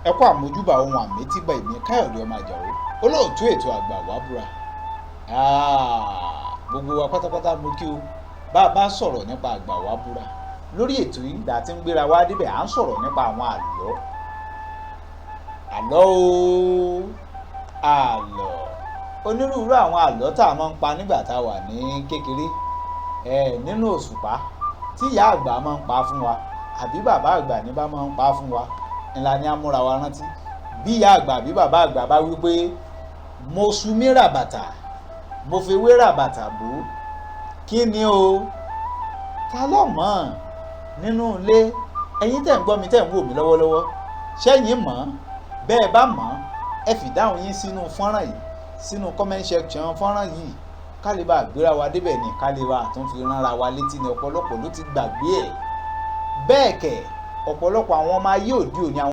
Ẹ kú àmójúbà ohun àmẹ́tíbà. Èmi Káyọ̀dé ọmọ Àjàó, olóòtú ètò Àgbà Wàbúrà. Gbogbo wa pátápátá mo kí o. Bá a bá sọ̀rọ̀ nípa Àgbà Wàbúrà lórí ètò yìí, ìgbà tí ń gbéra wá débẹ̀, à ń sọ̀rọ̀ nípa àwọn àlọ́, àlọ́ o, àlọ́ onírúurú, àwọn àlọ́ tá a máa ń pa nígbà tá a wà ní kékeré ẹ nínú òṣùpá, tí ìyá àgbà máa ń pa fún wa àbí bàbá àgbà ní bá máa ń pa fún wa ńlá ní amúra wa rántí. Bí ìyá àgbà àbí bàbá àgbà bá wí pé mo sunmí rà bàtà, mo fi wé rà bàtà bò, kí ni o? Ta ló mọ̀ nínú ilé? Ẹ̀yin tẹ̀ ń gbọ́ mi, tẹ̀ ń wò mí lọ́wọ́lọ́wọ́, ṣẹ́yìn mọ̀? Bẹ́ẹ̀ bá mọ̀, ẹ fìdáhùn yín sínú fọ́nrán yìí, sínú comment section fọ́nrán yìí, ká lè bá gbéra wa débẹ̀ ní, ká lè bá tún fi ránra wa létí ní. Ọ̀pọ̀lọpọ̀ ló ti gbàgbé ẹ̀. Bẹ́ẹ̀ kẹ̀, ọ̀pọ̀lọpọ̀ àwọn ọmọ ayé òde òní àwọn